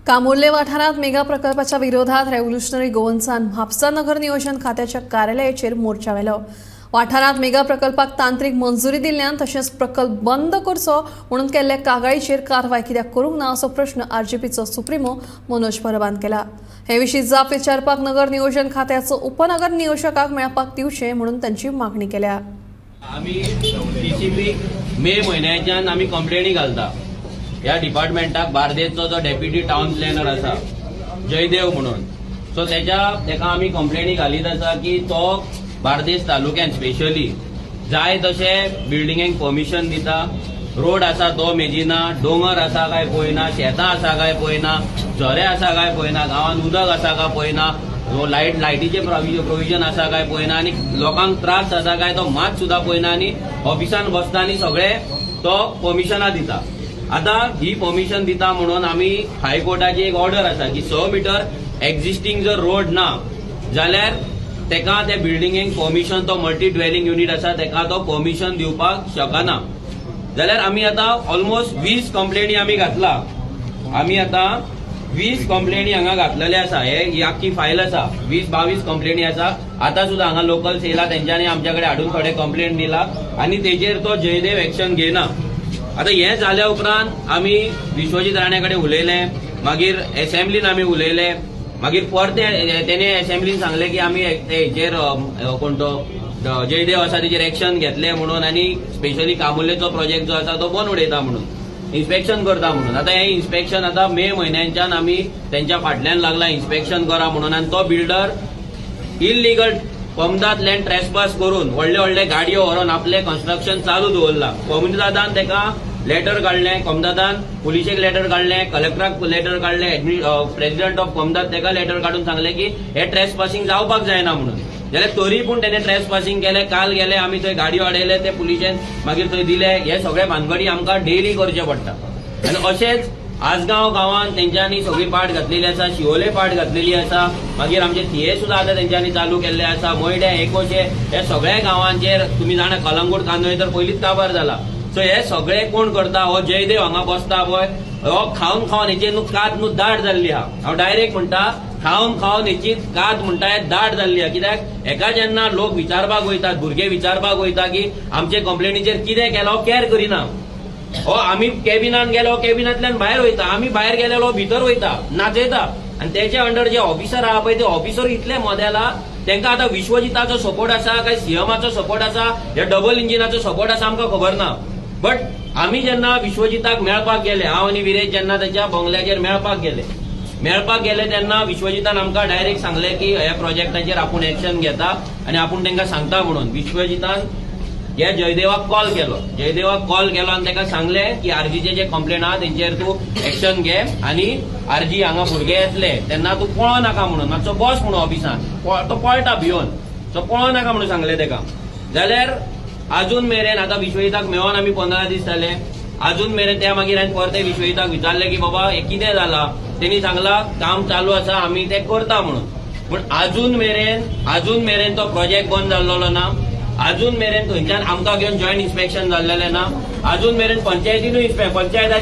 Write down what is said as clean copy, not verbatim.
कामुर्ले वाठारांत मेगा प्रकल्पाच्या विरोधात रेव्होल्युशनरी गोवन्सान म्हापसा नगर नियोजन खात्याच्या कार्यालयाचेर मोर्चा व्हेलो. वाठारांत मेगा प्रकल्पाक तांत्रीक मंजुरी दिल्ल्यान तशेंच प्रकल्प बंद करचो म्हणून केल्ल्या कागाळीचेर कारवाय कित्याक करूंक ना असो प्रश्न आरजीपीचो सुप्रिमो मनोज परबान केला. हे विशीं जाप विचारपाक नगर नियोजन खात्याचो उपनगर नियोजकाक मेळपाक दिवचें म्हणून तांची मागणी केल्या. आमी डीसीपीक मे म्हयन्याच्यान आमी कंप्लेनी घालता. ह्या डिपार्टमेंटाक बार्देसचो जो डेप्युटी टावन प्लॅनर आसा जयदेव म्हणून, सो तेका आमी कंप्लेनी घालीत आसा की तो बार्देस तालुक्यान स्पेशली जाय तशे बिल्डिंगेक परमिशन दिता. रोड आसा तो मेजिना, दोंगर आसा काय पळयना, शेतां आसा काय पळयना, झरे आसा काय पळयना, गांवांत उदक आसा काय पळयना, लायटीचे प्रोविजन आसा काय पळयना आनी लोकांक त्रास जाता काय तो मात सुद्दां पळयना आनी ऑफिसान बसता आनी सगळे तो परमिशनां दिता. आतां ही परमिशन दिता म्हणून आमी हायकोर्टाची एक ऑर्डर आसा की 6 मिटर एक्झिस्टींग जर रोड ना जाल्यार तेका त्या बिल्डिंगेक परमिशन, तो मल्टी ड्वेलिंग युनिट आसा तेका तो परमिशन दिवपाक शकना. जाल्यार आमी आतां ऑलमोस्ट 20 कंप्लेनी आमी घातला. आमी आतां 20 कंप्लेनी हांगा घातलेले आसा. हे ही आख्खी फायल आसा, 20-22 कंप्लेनी आसा. आतां सुद्दां हांगा लोकल्स येयला, तेंच्यांनी आमच्या कडेन हाडून थोडे कंप्लेन दिला आनी तेजेर तो जयदेव एक्शन घेयना. आतां हें जाल्या उपरांत आमी विश्वजीत राणे कडेन उलयले, मागीर एसेंब्लीन आमी उलयले, मागीर परते तेणे एसेंब्लीन सांगलें की आमी ते हेचेर कोण तो जयदेव आसा तेजेर एक्शन घेतले म्हणून आनी स्पेशली कामुर्लेचो प्रोजेक्ट जो आसा तो बंद उडयता म्हणून, इन्स्पेक्शन करता म्हणून. आतां हें इन्स्पेक्शन आतां मे म्हयन्याच्यान आमी तेंच्या फाटल्यान लागला इन्स्पेक्शन करा म्हणून. आनी तो बिल्डर इलिगल कोमदाद लँड ट्रेसपास करून व्हडले व्हडले गाडयो व्हरोन आपलें कन्स्ट्रक्शन चालू दवरला. कोमुनिदादान तेका लेटर काडलें, कोमदादान पुलिशेक लेटर काडलें, कलेक्टराक लेटर काडलें, प्रेसिडेंट ऑफ कोमदाद तेका लेटर काडून सांगलें की हे ट्रेस पासिंग जावपाक जायना म्हणून. जाल्यार तरी पूण तेणे ट्रेस पासिंग केलें. काल गेले आमी थंय, गाडयो अडयले, ते पुलिशेन मागीर थंय दिले. हे सगळे भानगडी आमकां डेली करचे पडटा. आनी अशेंच आजगांव गांवांत तेंच्यांनी सगळी पाट घातलेली आसा, शिवोले पाट घातलेली आसा, मागीर आमचे थिये सुद्दां आतां तेंच्यांनी चालू केल्ले आसा, मयड्या, एकोशे, हे सगळ्या गांवांचेर. तुमी जाणा, कलंगूट, कांदोळे तर पयलींच काबार जाला. सो हे सगळे कोण करता? हो जयदेव हांगा बसता पळय, हो खावन खावन हेची न्हू कात न्हू दाट जाल्ली आहा. हांव डायरेक्ट म्हणटा, खावन खावन हेची कात म्हणटा दाट जाल्ली आहा. कित्याक हेका जेन्ना लोक विचारपाक वयतात, भुरगे विचारपाक वयता की आमचे कंप्लेनीचेर कितें केलां, हो कॅर करिना. हो आमी कॅबिनान गेलो, कॅबिनांतल्यान भायर वयता, आमी भायर गेलेलो भितर वयता, नाचयता. आनी तेच्या अंडर जे ऑफिसर आहा पळय, ते ऑफिसर इतले मोदेला. तांकां आतां विश्वजिताचो सपोर्ट आसा काय सीएमाचो सपोर्ट आसा, या डबल इंजिनाचो सपोर्ट आसा, आमकां खबर ना. बट आमी जेन्ना विश्वजिताक मेळपाक गेले, हांव आनी विरेश जेन्ना ताच्या बंगल्याचेर मेळपाक गेले तेन्ना विश्वजितान आमकां डायरेक्ट सांगलें की ह्या प्रोजेक्टाचेर आपूण एक्शन घेता आनी आपूण तांकां सांगता म्हणून. विश्वजितान ह्या जयदेवाक कॉल केलो. जयदेवाक कॉल केलो आनी ताका सांगलें की आरजीचे जे कंप्लेन आहा तेंचेर तूं एक्शन घे आनी आरजी हांगा भुरगे येतले तेन्ना तूं पळो नाका म्हणून, मातसो बस म्हणून ऑफिसान, तो पळटा भियोन, सो पळो नाका म्हणून सांगलें ताका. जाल्यार अजून मेरेन आतां विश्वजिताक मेळोन आमी 15 दीस जाले. अजून मेरेन त्या मागीर हांवें परते विश्वजिताक विचारलें की बाबा, हें कितें जालां? तेणी सांगलां काम चालू आसा, आमी तें करता म्हणून. पूण अजून मेरेन तो प्रोजेक्ट बंद जाल्लो ना. अजून मेरेन थंयच्यान आमकां घेवन जॉयंट इन्स्पेक्शन जाल्लेलें ना. अजून मेरेन पंचायतीनूय पंचायत